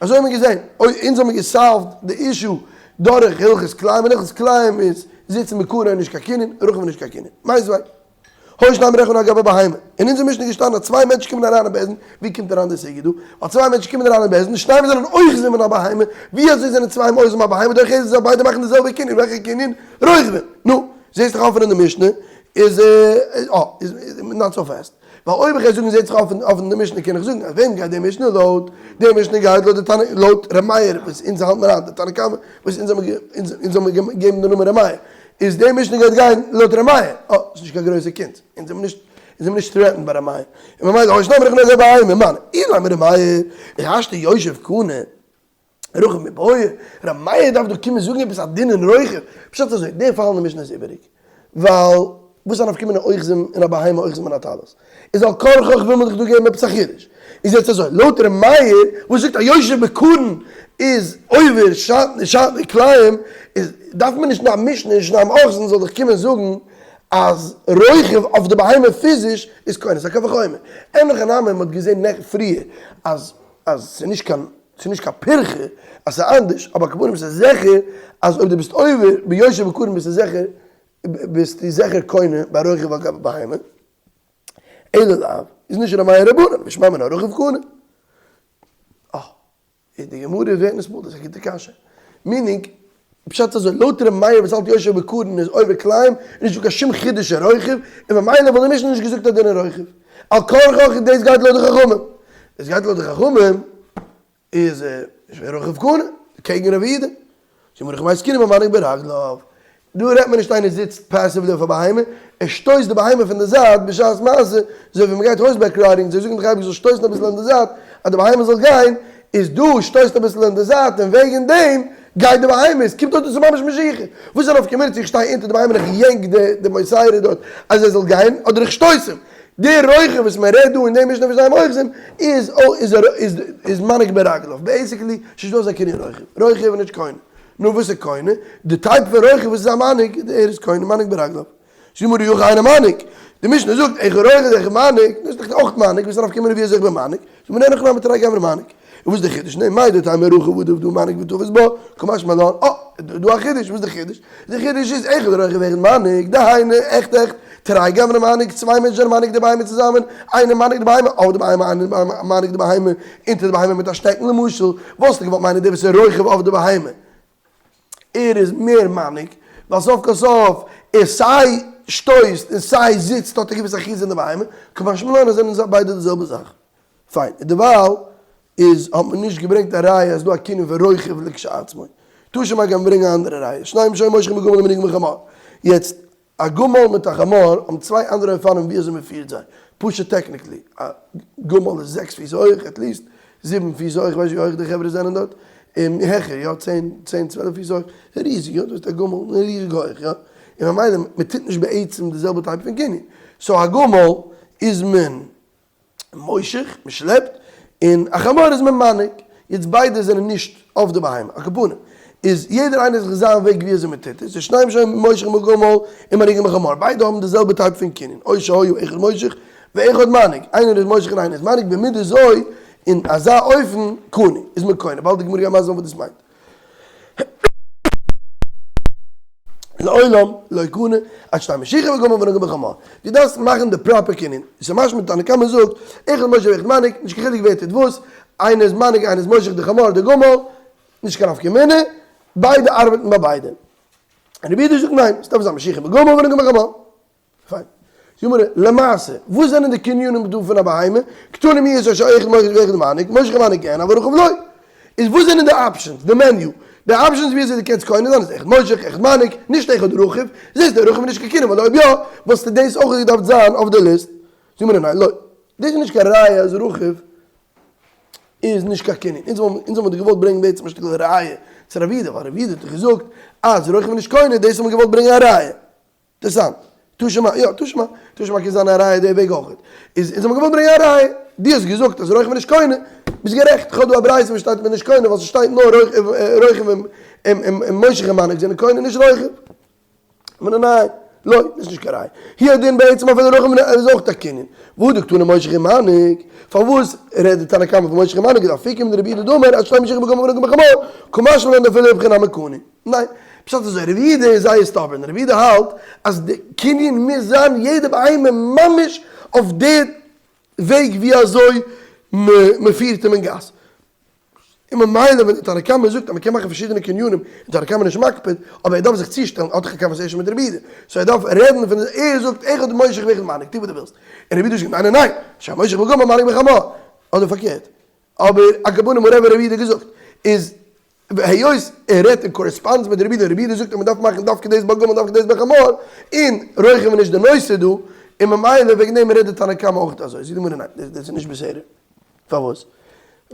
אזוי האבן מיר געזען, אוי אונז האבן מיר גע solve ט די issue דורך הלכות כלאים, און הלכות כלאים איז זיצן בקרון איז נישט קיין קנין, רוכב איז נישט קיין קנין. מיתיבי. היו שניים רוכבין על גבי בהמה. אין אונזער משנה איז געשטאנען אז צוויי מענטשן קומען אריין אין בית דין, ווי קומט אריין די סוגיא דא? ווייל צוויי מענטשן קומען אריין אין בית דין, שניים זענען אוחזין מן הבהמה, ווי אזוי זענען צוויי אוחזין מן הבהמה דורך איז אז ביידע מאכן די זעלבע קנין, וועלכע קנין? רוכבין. נו, זעהסט דאך אפען אין די משנה איז אה, איז not so fast. ווייל אויב איך גיי זאגן זעהט זיך אפען אין די משנה קען איך זאגן אז וועם גייט די משנה לויט? די משנה גייט לויט די תנא לויט ר' מאיר וואס אונז האלט מיר היינט די תנא קמא וואס אונז האבן אונז האבן געגעבן די נאמען ר' מאיר. איז די משנה גייט גיין לויט ר' מאיר, אה, ס'איז נישט קיין גרויסע קונץ, אונז זעמיר נישט, אונז זעמיר נישט threatened ביי ר' מאיר, און ממילא היו שניים רוכבין על גבי בהמה, מני, אילימא ר' מאיר, איז השתא יושב קנה, רוכב מיבעיא, ר' מאיר דארף דאך קומען זאגן עפעס א דין אין רוכב, פשט אזוי, די פאל אין די משנה איז איבעריג, ווייל וואס איז א נפקא מינה אוחזין אין א בהמה אוחזין אין א טלית? איז על כרחך וויל מען דאך דא געבן עפעס א חידוש. איז יעצט אזוי, לויט ר' מאיר וואס זאגט אז יושב בקרון איז עובר שעטנז כלאים, איז דארף מען נישט נאר א משנה אין שניים אוחזין זאל דאך קומען זאגן אז רוכב אויף די בהמה פיזיש איז קונה, ס'איז א קל וחומר. אין הכי נמי מ'האט געזען נעכטן פריער אז אז ס'איז נישט קיין ס'איז נישט קיין פירכא אז ס'איז אנדערש, אבער על כל פנים ס'איז זיכער אז אויב דו ביסט עובר ביושב בקרון ביסטו זיכער ביסטו זיכער קונה ביי רוכב על גבי בהמה, אלא לאו, איז נישט ר' מאיר רבנן, ושמע מינה רוכב קונה. אה, איז די גמרא ווערט נסבלט, דאס איז א גוטע קשיא. meaning, פשט אזוי, לויט ר' מאיר וואס האלט יושב בקרון איז עובר כלאים, איז נישטא קיין שום חידוש אין רוכב, און ממילא וואלט די משנה נישט געזאגט א דין אין רוכב. על כרחך דאס גייט לויט די חכמים. דאס גייט לויט די חכמים. איז ער רוכב קנה, קעגן רבי יהודה, זאגט מיר רחמי זקנים המנהיג ברגליו, דא רעדט מען נישט איינער זיצט passively אויף א בהמה, ער שטויסט די בהמה פון די זייט בשעת מעשה, אזוי ווי מ'גייט horseback riding, זיי זאגן דיך אייביג זאלסט שטויסן אביסל אין די זייט אז די בהמה זאל גיין, איז דא שטויסט אביסל אין די זייט און וועגן דעם גייט די בהמה, עס קומט אויס דאס איז ממש משיכה, וואס איז א נפקא מינה צו איך שטיי אונטער די בהמה און איך yank די מוסרה דארט אז ער זאל גיין, אדער איך שטויס אים. די רוכב וואס מען רעדט דא אין די משנה פון שניים אוחזין איז איז איז איז מנהיג ברגליו, basically ס'נישט דא אזא קנין רוכב, רוכב איז נישט קונה, נו וואס איז קונה? די type פון רוכב וואס איז א מנהיג, ער איז קונה, מנהיג ברגליו. זאגט די גמרא אי הכי אינו מנהיג, די משנה זאגט אחד רוכב אחד מנהיג, דאס איז דאך אויך מנהיג, וואס איז נפקא מינה ווי אזוי איך בין מנהיג, זאגט מען אין הכי נמי תרי גברי מנהיג. און וואס איז די חידוש? ניין מהו דתימא רכיב עדיף דהא מנהיג ותפיס בה, קא משמע לן, אה, איז דא א חידוש, וואס איז די חידוש? די חידוש איז אחד רוכב ואחד מנהיג, דהיינו, עכט עכט, תרי גברי מנהיג, צוויי מענטשן זענען מנהיג די בהמה צוזאמען, איינער מנהיג די בהמה אויף די בהמה, איינער מנהיג די בהמה אונטער די בהמה מיט א שטעקן למשל, וואלסטו געוואלט מיינען דער וואס איז רוכב אויף די בהמה, ער איז מער מנהיג, ווייל סוף כל סוף ער סיי שטויסט און סיי זיצט האט ער געוויסע אחיזה אין די בהמה, קא משמע לן אז זענען זיי ביידע די זעלבע זאך. פיין, און דערווייל איז האט מען נישט געברענגט א ראיה אז דא א קנין פון רוכב לכשעצמו. תא שמע קען מען ברענגען א אנדערע ראיה, שניים שהיו מושכין בגמל ומנהיגין בחמור. יעצט, א גמל מיט א חמור האבן צוויי אנדערע אופנים ווי אזוי מען פירט זיי, פשוט technically, א גמל איז זעקס פיס הויך, at least, זיבן פיס הויך, כ'ווייס נישט ווי הויך די חברה זענען דארט, און העכער, יא, צען, צען צוועלף פיס הויך, ריזיג, יא, דאס איז א גמל, ריזיג הויך, יא, און ממילא מען טוט נישט בעצם די זעלבע type פון קנין, so א גמל איז מען מושך, מען שלעפט, און א חמור איז מען מנהיג, יעצט ביידע זענען נישט אויף די בהמה, על כל פנים, איז יעדער איינער זיך זיין וועג ווי אזוי מען טוט עס, איז שניים שהיו מושכין בגמל ומנהיגין בחמור, ביידע האבן די זעלבע type פון קנין, או שהיה אחד מושך ואחד מנהיג, איינער איז מושך און איינער איז מנהיג, במידה זו, אין אזא אופן, קנה, איז מען קונה, באלד די גמרא גייט מסביר זיין וואס דאס מיינט. לעולם לא קנה עד שתהא משיכה בגמל והנהגה בחמור. דו דארפסט מאכן די proper קנין. ס'איז משמע תנא קמא זאגט, אחד מושך ואחד מנהיג, נישט קיין חילוק ווער טוט וואס, איינער איז מנהיג איינער איז מושך די חמור אדער גמל, נישט קיין נפקא מינה, ביידע ארבעטן ביי ביידע. רבי יהודה זאגט ניין, ס'דארף זיין משיכה בגמל והנהגה בחמור. פיין. זאג מיר, למעשה, וואס זענען די קנינים דא פון א בהמה? קתני מיהת שאחד מושך ואחד מנהיג, מושך ומנהיג אין, אבל רכב לא. איז וואס זענען די options? די menu? די options ווי אזוי דו קענסט קונה זיין איז אחד מושך, אחד מנהיג, נישט אחד רכב. זעסט די רכב איז נישט קיין קנין, ווייל אויב יא, וואלסטו דאס אויך געדארפט זיין אויף די ליסט. זאג מיר ניין, לא. דאס איז נישט קיין ראיה אז רכב איז נישט קיין קנין. אונז האבן דאך געוואלט ברענגען בעצם א שטיקל ראיה צו רב יהודה, ווייל רב יהודה האט דאך געזאגט אז רכב איז נישט קונה, דאס האבן מיר געוואלט ברענגען א ראיה. אינטערעסאנט. תא שמע, יא, תא שמע. תא שמע קען זיין א ראיה די וועג אויך. איז אונז האבן געוואלט ברענגען א ראיה. דו האסט געזאגט אז רכב איז נישט קונה. ביסט גערעכט. כ'האב דא א ברייתא וואס שטייט מ'איז נישט קונה ווייל ס'שטייט נאר רכב און מושך און מנהיג זענען קונה נישט רכב. אמר ניין. לא, דאס איז נישט קיין ראיה. הוא הדין בעצם אפילו רכב איז אויך א קנין. והא דקתני מושך און מנהיג. פארוואס רעדט די תנא קמא פון מושך און מנהיג? איז לאפוקי מדרבי יהודה דאמר עד שתהא משיכה בגמל והנהגה בחמור. קא משמע לן דאפילו איפכא נמי קני. ניין, פשט איז אזוי, רבי יהודה איז זייער stubborn, רבי יהודה האלט אז די קנין מוז זיין יעדע בהמה ממש אויף די וועג ווי אזוי מען פירט אים אין גאס, און ממילא ווען די תנא קמא זאגט אז מען קען מאכן פארשידענע קנינים, איז תנא קמא נישט מקפיד, אבער ער דארף זיך צושטעלן, ער האט דאך א conversation מיט רבי יהודה, so ער דארף רעדן פון, ער זאגט אחד מושך ואחד מנהיג, טו וואס דו ווילסט, און רבי יהודה זאגט ניין ניין ניין, שהמושך בגמל מנהיג בחמור, אדער פארקערט, אבער על כל פנים whatever רבי יהודה געזאגט איז היות ער רעדט אין correspondence מיט רבי יהודה, רבי יהודה זאגט אז מען דארף מאכן דווקא דאס ביי גמל דווקא דאס ביי חמור, און רכב איז נישט די נושא דא, און ממילא וועגן דעם רעדט די תנא קמא אויך אזוי, זאגט די גמרא ניין, דאס איז נישט בסדר, פארוואס?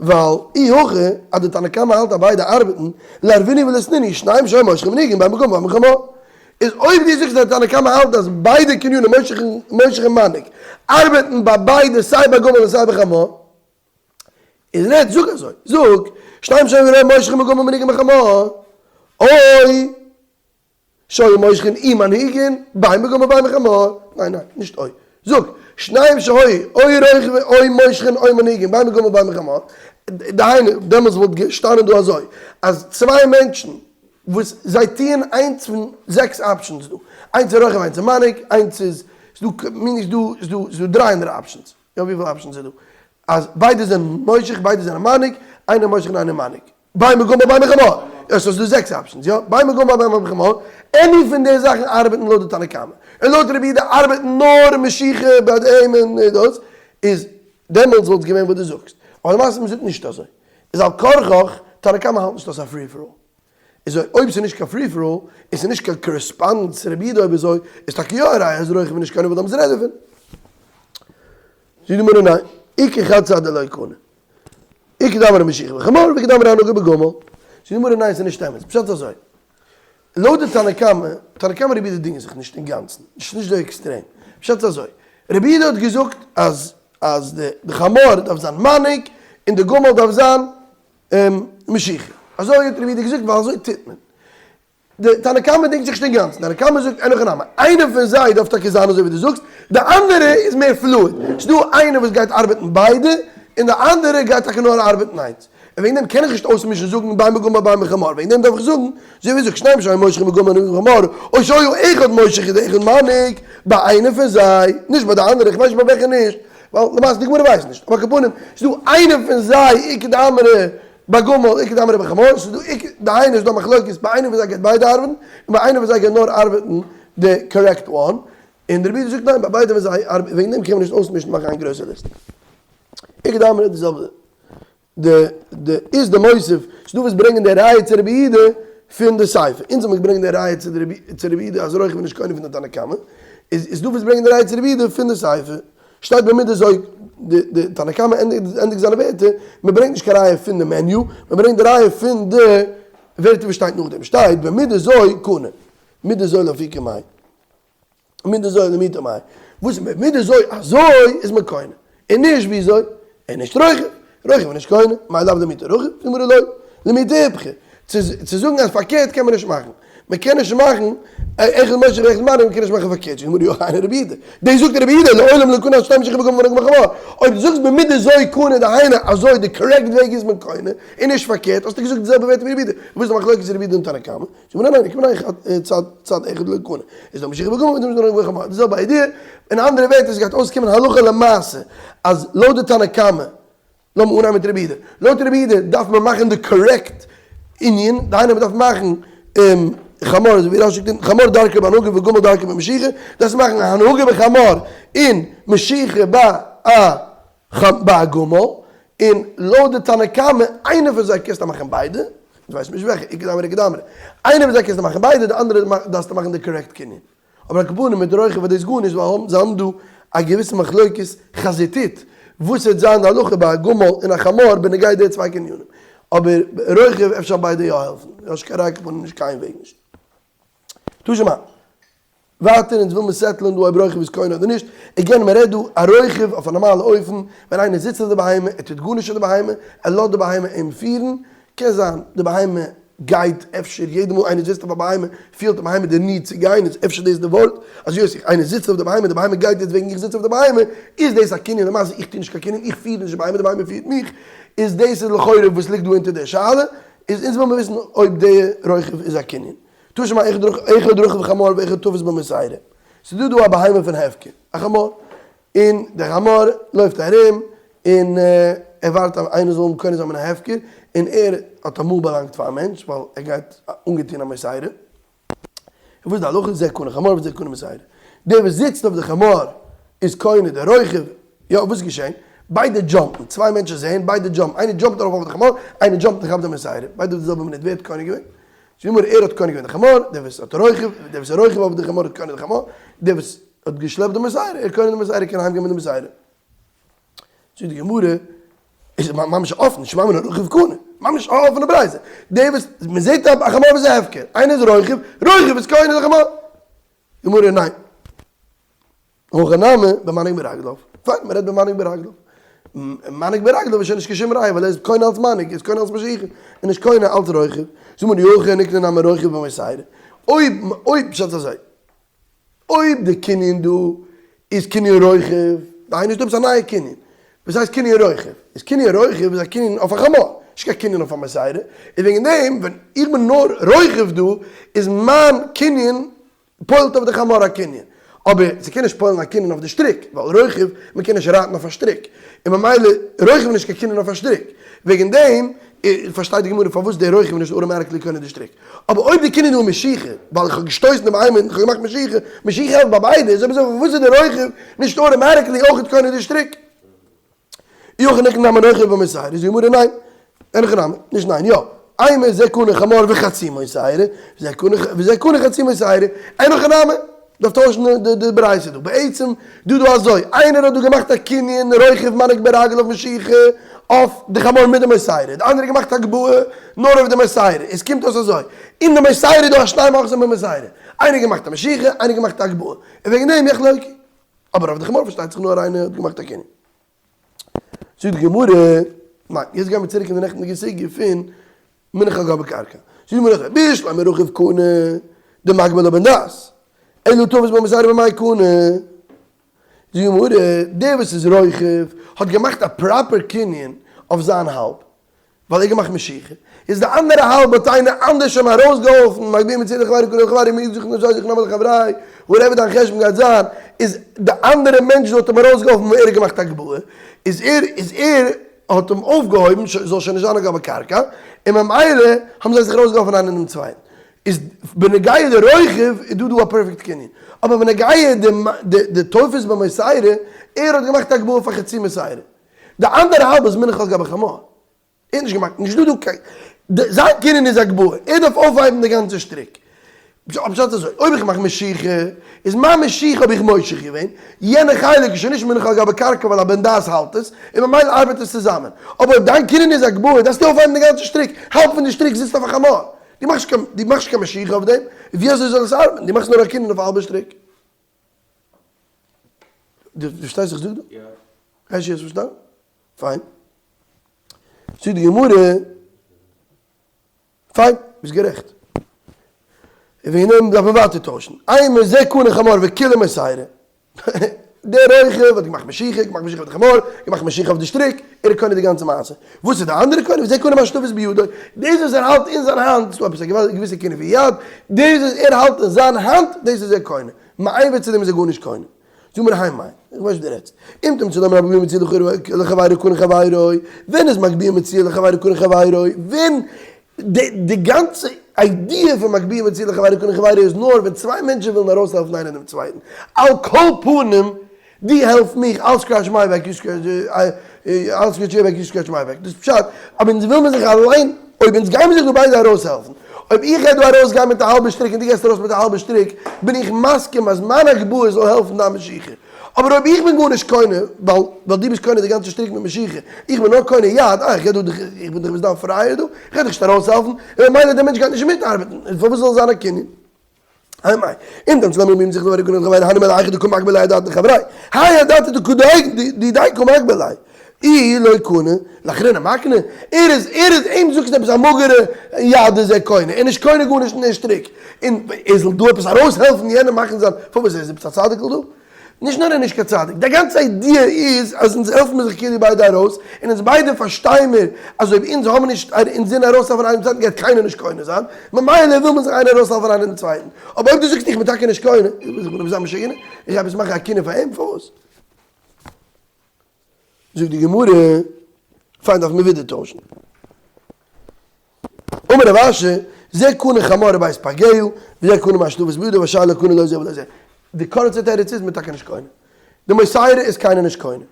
ווייל אי הכי אז די תנא קמא האלט אז ביידע ארבעטן, לערבינהו וליתנינהו שניים שהיו מושכין ומנהיגין בין בגמל ובין בחמור, איז אויב דו זאגסט אז די תנא קמא האלט אז ביידע קנינים מושך און מנהיג ארבעטן ביי ביידע סיי ביי גמל און סיי ביי חמור, איז רעד, זאג אזוי, זאג, שניים שהיו מושכין בגמל ומנהיגין בחמור, או שהיו מושכין ומנהיגין בין בגמל ובין בחמור, ניין ניין, נישט אוי, זאג, שניים שהיו או רוכבין או מושכין או מנהיגין בין בגמל ובין בחמור, דהיינו, דעמאלטס וואלט געשטאנען דא אזוי, אז צוויי מענטשן וואס זיי טוען איינס פון זעקס options דא, איינס איז רוכב איינס איז מנהיג, איינס איז, ס'דא מיני ס'דא ס'דא ס'דא 300 options. יא וויפיל options איז דא? אז ביידע זענען מושך ביידע זענען מנהיג, איינער מושך און איינער מנהיג. בין בגמל ובין בחמור. יא סאיז דא זעקס options יא? בין בגמל ובין בחמור. Any פון די זאכן ארבעטן לויט די תנא קמא. און לויט רבי יהודה ארבעטן נאר משיכה ביי דעם און דאס. איז דעמאלטס וואלט געווען וואס דו זאגסט. אבער למעשה מ'זאגט נישט אזוי. איז על כרחך תנא קמא האלט נישט אז ס'איז א free for all. איז אויב ס'איז נישט קיין free for all, און ס'איז נישט קיין correspondence צו רבי יהודה אויב אזוי, איז טאקע יא א ראיה אז רכב איז נישט קיין נבל דאמס רעדט דערפון. זאגט די גמרא ניין, איכא חד סהדא לא קני. איכא דאמרי משיכה בחמור ואיכא דאמרי הנהגה בגמל. זאגט די גמרא ניין ס'איז נישט אמת, פשט אזוי, לויט די תנא קמא, תנא קמא רבי יהודה דינגען זיך נישט אינגאנצן, נישט נישט די עקסטרעם, פשט אזוי, רבי יהודה האט געזאגט אז אז די חמור דארף זיין מנהיג און די גמל דארף זיין משיכה. אזוי האט רבי יהודה געזאגט ווייל אזוי טוט מען. די תנא קמא דינגט זיך נישט אינגאנצן, תנא קמא זאגט אין הכי נמי, איינער פון זיי דארף טאקע זיין אזוי ווי דו זאגסט, די אנדערע איז מער fluid, ס'איז דא איינער וואס גייט ארבעטן ביידע, און די אנדערע גייט טאקע נאר ארבעטן איינס. און וועגן דעם קען איך נישט אויסמישן זאגן בין בגמל ובין בחמור, וועגן דעם דארף איך זאגן, אזוי ווי זאגט שניים שהיו מושכין בגמל ומנהיגין בחמור, או שהיה אחד מושך ואחד מנהיג, ביי איינער פון זיי, נישט ביי די אנדערע, איך ווייס נישט ביי וועלכע נישט, ווייל למעשה די גמרא ווייסט נישט, אבער על כל פנים, ס'איז דא איינער פון זיי איכא דאמרי בגמל איכא דאמרי בחמור, ס'איז דא איכא דהיינו ס'איז דא מחלוקת ביי איינער פון זיי גייט ביידע ארבעטן, און ביי איינער פון זיי גייט נאר ארבעטן די correct one, און דער רבי זאגט ניין ביי ביידע פון זיי ארבעט, וועגן דעם קען מען נישט אויסמישן מאכן איין גרויסע ליסט. איכא דאמרי די זעלבע. די די איז די מוסיף, ס'דא וואס ברענגען די ראיה צו רבי יהודה פון די סיפא, אונז האבן געברענגט די ראיה צו די צו רבי יהודה אז רכב איז נישט קונה פון די תנא קמא, איז איז דא וואס ברענגען די ראיה צו רבי יהודה פון די סיפא, שטייט במידה זו, די די תנא קמא ענדיגט ענדיגט זיינע ווערטער, מען ברענגט נישט קיין ראיה פון די menu, מען ברענגט די ראיה פון די ווערטער וואס שטייט נאכדעם, שטייט במידה זו קנה, מידה זו לאפוקי מאי. מידה זו למעוטי מאי, וואס איז מידה זו אזוי איז מען קונה, און נישט וויאזוי, און נישט רכב, רכב איז נישט קונה, מאי לאו למעוטי רכב, זאגט גמרא לא, למעוטי איפכא, צו זאגן אז פארקערט קען מען נישט מאכן. מען קען נישט מאכן אחד מושך ואחד מנהיג, מען קען נישט מאכן פארקערט, זאגט די גמרא אי הכי היינו רבי יהודה, דאס זאגט רבי יהודה לעולם לא קנה עד שתהא משיכה בגמל והנהגה בחמור, אויב דו זאגסט במידה זו קנה דהיינו אזוי די correct וועג איז מען קונה און נישט פארקערט האסטו געזאגט די זעלבע ווערטער ווי רבי יהודה, וואס איז די מחלוקת רבי יהודה און תנא קמא? זאגט די גמרא ניין איכא בינייהו צד צד אחד לא קנה איז דא משיכה בגמל און דא משיכה בחמור, די זעלבע idea, אין אנדערע ווערטער עס גייט אויסקומען הלכה למעשה אז לויט די תנא קמא לאמיר אנהייבן מיט רבי יהודה. לויט רבי יהודה דארף מען מאכן די correct ענין, דהיינו מען דארף מאכן חמור, אזוי ווי רש"י זאגט אונטן, חמור דרכו בהנהגה וגמל דרכו במשיכה, דארפסט מאכן א הנהגה בחמור און משיכה ביי א ביי א גמל, און לויט די תנא קמא איינע פון זיי קענסטו מאכן ביידע, איך ווייס נישט וועלכע, איכא דאמרי איכא דאמרי, איינע פון זיי קענסטו מאכן ביידע, די אנדערע דארפסטו מאכן די correct קנין. אבער על כל פנים מיט רוכב איז דאס גארנישט ווייל זיי האבן דא א געוויסע מחלוקת חזיתית וואס וועט זיין די הלכה ביי א גמל און א חמור בנוגע די צוויי קנינים אבער רוכב אפשר ביידע יא העלפן נישט קיין ראיה על כל פנים נישט קיין וועג נישט. תא שמע. ווייטער אונז וויל מיר settle ען דא אויב רוכב איז קונה אדער נישט, again מען רעדט דא א רוכב אויף א נארמאלע אופן ווען איינער זיצט אויף די בהמה ער טוט גארנישט אויף די בהמה ער לאזט די בהמה אים פירן, קען זיין די בהמה גייט אפשר יעדע מאל איינער זיצט אויף א בהמה פילט די בהמה די need צו גיין איז אפשר דאס די ווארט אז היות איך איינער זיצט אויף די בהמה די בהמה גייט יעצט וועגן איך זיץ אויף די בהמה איז דאס א קנין למעשה איך טו נישט קיין קנין איך פיר נישט די בהמה די בהמה פירט מיך איז דאס איז לכאורה וואס ליגט דא אונטער די שאלה איז אונז וויל מיר וויסן אויב די רוכב איז א קנין תא שמע אחד רוכב חמור ואחד תופס במוסרה ס'דא דא א בהמה פון הפקר א חמור און דער חמור לויפט ארום און ער ווארט אז איינער זאל אים קונה זיין מן ההפקר, און ער האט אמאל באלאנגט פאר א מענטש ווייל ער גייט אנגעטון א מוסרה. און וואס איז די הלכה? זה קנה חמור וזה קנה מוסרה. דער וואס זיצט אויף די חמור איז קונה דער רוכב, יא וואס איז געשען? ביידע jump ן, צוויי מענטשן זעהן, ביידע jump ן, איינער jump ט ארויף אויף די חמור, איינער jump ט און כאפט די מוסרה, ביידע אויף די זעלבע מינוט, ווער האט קונה געווען? זאג מיר ער האט קונה געווען די חמור, דער וואס האט רוכב, דער וואס איז רוכב אויף די חמור האט קונה די חמור, דער וואס האט געשלעפט די מוסרה, ער קונה די מוסרה, ער קען אהיימגיין מיט די מוסרה. זאגט די גמרא, איז ממש אפן, שמע מינה רוכב קנה, ממש א אפענע ברייתא, דער וואס, מען זעט א חמור וואס איז הפקר, איינער איז רוכב, רוכב איז קונה די חמור. גמרא, ניין. הכא נמי, במנהיג ברגליו. פיין, מען רעדט במנהיג ברגליו. מנהיג ברגליו איז שוין נישט קיין שום ראיה, ווייל ער איז קונה אלס מנהיג, ער איז קונה אלס משיכה, און נישט קונה אלס רוכב. זאגט מען, אי הכי ניקני נמי רוכב במוסרה. אויב, אויב, פשט אזוי. אויב די קנין דא איז קנין רוכב, דהיינו איז דא עפעס א נייע קנין, וואס הייסט קנין רוכב? איז קנין רוכב איז א קנין אויף א חמור, נישט קיין קנין אויף א מוסרה, און וועגן דעם ווען איך בין נאר רוכב דא איז מיין קנין פועל'ט אויף די חמור א קנין, אבער ס'קען נישט פועל'ן א קנין אויף די שטריק, ווייל רוכב, מ'קען נישט רייטן אויף א שטריק, און ממילא רוכב איז נישט קיין קנין אויף א שטריק, וועגן דעם פארשטייט די גמרא פארוואס דער רוכב איז נישט automatically קונה די שטריק. אבער אויב די קנין איז דא משיכה, ווייל איך האב געשטויסן דעם בהמה און איך האב געמאכט משיכה, משיכה העלפט ביי ביידע, איז אויב אזוי פארוואס איז דער רוכב נישט automatically אויך קונה די שטריק? אי הכי ניקני נמי רוכב במוסרה, איז די גמרא ניין, אין הכי נמי, נישט ניין, יא, אימא זה קנה חמור וחצי מוסרה, וזה קנה חצי מוסרה, אין הכי נמי, דארף טוישן די ברייתא דא, בעצם דא דא אזוי, איינער האט דא געמאכט א קנין רוכב מנהיג ברגליו משיכה אויף די חמור מיט די מוסרה, די אנדערע האט געמאכט הגבהה נאר אויף די מוסרה, עס קומט אויס אזוי, אין די מוסרה איז דא א שנים אוחזין במוסרה, איינער האט געמאכט א משיכה, איינער האט געמאכט א הגבהה, און וועגן דעם יחלוקו, אבער אויף די חמור פארשטייט זיך נאר איינער האט געמאכט א קנין. זאגט די גמרא, ניין, יעצט גיימיר צוריק אין די נעכטנדיגע סוגיא פון מונח על גבי קרקע. זאגט די גמרא, בשלמא רוכב קנה, דמגביה לבן דעת, אלא תופס במוסרה במאי קנה. זאגט די גמרא, דער וואס איז רוכב האט געמאכט א proper קנין אויף זיין האלב, ווייל ער האט געמאכט משיכה, איז די אנדערע האלב האט איינער אנדערש אים ארויסגעהאלפן, מגביה מצידי לחברי קנה לחברי מי זיך נאר זיך נאמען לחברי, whatever דיין חשבון גייט זיין, איז די אנדערע מענטש וואס האט אים ארויסגעהאלפן ווען ער האט געמאכט הגבהה, איז ער איז ער האט אים אויפגעהויבן זאל שוין נישט זיין על גבי קרקע, און ממילא האבן זיי זיך ארויסגעהאלפן איינער דעם צווייטן. איז בנוגע די רוכב איז דא דא א perfect קנין, אבער בנוגע די די תופס במוסרה, ער האט געמאכט הגבהה פאר חצי מוסרה, די אנדערע האלב איז מונח על גבי חמור. ער האט נישט געמאכט, נישט דא דא קיין, זיין קנין איז הגבהה, ער דארף אויפהייבן די גאנצע שטריק. פשט אזוי, אויב איך מאך משיכה, איז מיין משיכה האב איך מושך געווען, יענע חלק איז שוין נישט מונח על גבי קרקע ווייל א בן דעת האלט עס, און ממילא ארבעט עס צוזאמען. אבער אויב דיין קנין איז הגבהה, דארפסטו אויפהייבן די גאנצע שטריק, האלב פון די שטריק זיצט אויף א חמור. דו מאכסט קיין, דו מאכסט נישט קיין משיכה אויף דעם, ווי אזוי זאל עס ארבעטן? דו מאכסט נאר א קנין אויף א האלבע שטריק. דו פארשטייסט וואס איך זאג דא? יא. הערשי האסט פארשטאנען? פיין. זאגט די גמרא, פיין, ביסט גערעכט. און וועגן דעם דארף מען ווייטער טוישן. אימא זה קנה חמור וכולו מותירה. דער רוכב האט געמאכט משיכה, געמאכט משיכה אויף די חמור, געמאכט משיכה אויף די שטריק, ער איז קונה די גאנצע מעשה. וואס איז די אנדערע קונה? וזה קנה מה שתפס בידו. דאס וואס ער האלט אין זיין האנט, ס'דא עפעס א געוויסע קנה פון יד, דאס וואס ער האלט אין זיין האנט, דאס איז ער קונה. מעבר צו דעם איז ער גארנישט קונה. זאג מיר היי מאי, איך ווייס וואס דו רעדסט. אם תמצא לומר מגביה מציאה לחבירו קנה חברו, ווען איז מגביה מציאה לחבירו קנה חברו? ווען די גאנצע idea פון מגביה מציאה לחבירו קנה חברו איז נאר ווען צוויי מענטשן ווילן ארויסהעלפן איינער דעם צווייטן. על כל פנים, דו העלף מיך, I'll scratch my back, you scratch, I'll scratch your back, you scratch my back. דאס פשט, אבער אונז וויל מיר זיך אליין, אויב אונז גיימיר זיך דא ביידע ארויסהעלפן, אויב איך גיי דא ארויסגיין מיט א האלבע שטריק און דו גייסט ארויס מיט א האלבע שטריק, בין איך מסכים אז מיין הגבהה זאל העלפן דיין משיכה. אבער אויב איך בין גארנישט קונה, ווייל ווייל דו ביסט קונה די גאנצע שטריק מיט משיכה, איך בין נאר קונה יד, אה, איך גיי דא דיך, איך בין דאך ביסט דיין פרייער דא, איך גיי דיך נישט ארויסהעלפן, און ממילא דער מענטש גייט נישט מיטארבעטן, און פארוואס זאל עס זיין א קנין? היי מאי, אם תמצא לומר מי זיך דבר יקנה לחברו, הני מילי היכא דקא מגביה ליה אדעתא דחבריה, האי אדעתא דידיה קא מגביה ליה, איהו לא קנה, לאחריני מקנה, ער איז, ער איז, אים זאגסטו עפעס א מאגערע יד איז ער קונה, ער איז נישט קונה גארנישט אין דער שטריק, און ער זאל דא עפעס ארויסהעלפן יענעם מאכן זיין, פארוואס ער איז עפעס א צדיק'ל דא? נישט נאר ער איז נישט קיין צדיק, די גאנצע idea איז אז אונז העלפן מיר זיך כאילו ביידע ארויס, און אונז ביידע פארשטייען מיר אז אויב אונז האבן נישט אינזין ארויסהעלפן איינעם דעם צווייטן גייט קיינער נישט קונה זיין, ממילא וויל מען זיך איינער ארויסהעלפן איינער דעם צווייטן. אבער אויב דו זאגסט איך בין טאקע נישט קונה, איך בין עפעס א משוגענער, איך גיי עפעס מאכן א קנין פאר אים, פארוואס? זאגט די גמרא, פיין דארף מען ווידער טוישן. אמר רב אשי, זה קנה חמור ובית פגעהו, וזה קנה מה שתפס בידו והשאר לא קנה לא זה ולא זה. די קורצע תירוץ איז מען טאקע נישט קונה. די מותירה איז קיינער נישט קונה.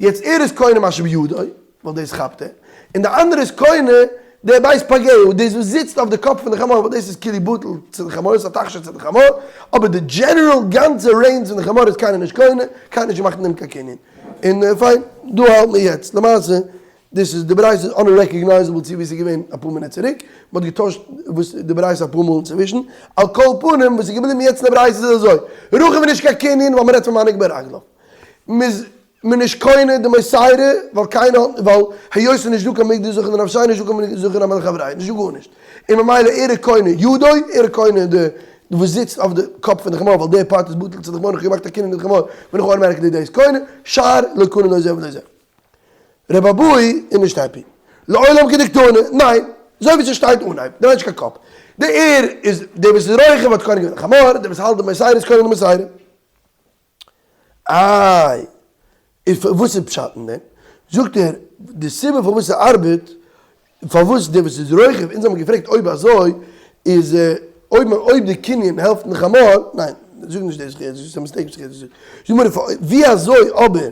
יעצט ער איז קונה מה שבידו, ווייל דאס כאפט ער, און די אנדערע איז קונה די בית פגעהו, דאס וואס זיצט אויף די קאפ פון די חמור, ווייל דאס איז כאילו בטל צו די חמור, ס'איז א תכשיט צו די חמור, אבער די general גאנצע reins פון די חמור איז קיינער נישט קונה, קיינער נישט געמאכט אין דעם קיין קנין. און פיין, דא האלט מען יעצט. למעשה, דאס איז די ברייתא איז unrecognizable צו ווי ס'איז געווען אפאר מינוט צוריק, מ'האט געטוישט וואס די ברייתא אפאר מאל אינצווישן, על כל פנים וואס איז געבליבן יעצט אין די ברייתא איז אזוי, רכב איז נישט קיין קנין ווייל מ'רעדט פון מנהיג ברגליו, מ'איז מ'איז נישט קונה די מותירה ווייל קיינער האט ווייל היות ס'איז נישט דא קיין מגדל זכר לנפשיה נישט דא קיין מגדל זכר למלך חבריה נישט דא גארנישט און ממילא ער איז קונה ידו ער איז קונה די וואס זיצט אויף די קאפ פון די חמור ווייל די part איז בטל צו די חמור איך האב געמאכט א קנין אין די חמור בין איך automatically דאס קונה שאר לא קנה לא זה ולא זה. רבי אבהו איז נישט happy. לעולם כדקתני, ניין, אזוי ווי ס'שטייט אנהייב, דריי נישט קיין קאפ. די ער איז דער וואס איז רוכב האט קונה געווען די חמור, דער וואס האלט די מותירה איז קונה די מותירה. איי, איז וואס איז פשט אין דעם? זאגט ער, די סיבה פארוואס ס'ארבעט, פארוואס דער וואס איז רוכב, אונז האבן געפרעגט אויב אזוי איז אויב אויב די קנין העלפט אין חמור, ניין, זאג נישט דאס, ס'איז א mistake וואס איך האב געזאגט. זאג מיר ווי אזוי אבער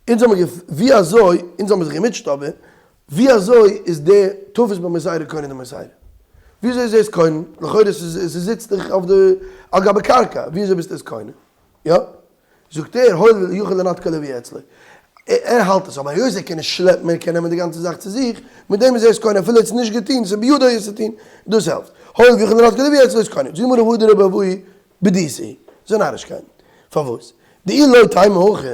אונז האבן געפ ווי אזוי אונז האבן זיך געמוטשעט אבער ווי אזוי איז די תופס במותירה קונה די מותירה? ווי אזוי איז עס קונה? לכאורה ס'זיצט דאך אויף די על גבי קרקע, ווי אזוי ביסטו עס קונה? יא? זאגט ער הואיל ויכול לנתקו להביא אצלו. ער האלט עס אבער היות ער קען נישט שלעפן ער קען נעמען די גאנצע זאך צו זיך, מיט דעם איז ער עס קונה אפילו ער האט עס נישט געטון ס'איז בידו עס צו טון, דאס העלפט. הואיל ויכול לנתקו להביא אצלו איז קונה. זאגט די גמרא והא דרבי אבהו בדותא, ס'איז א נארישקייט. פארוואס? דאי לא תימא הכי,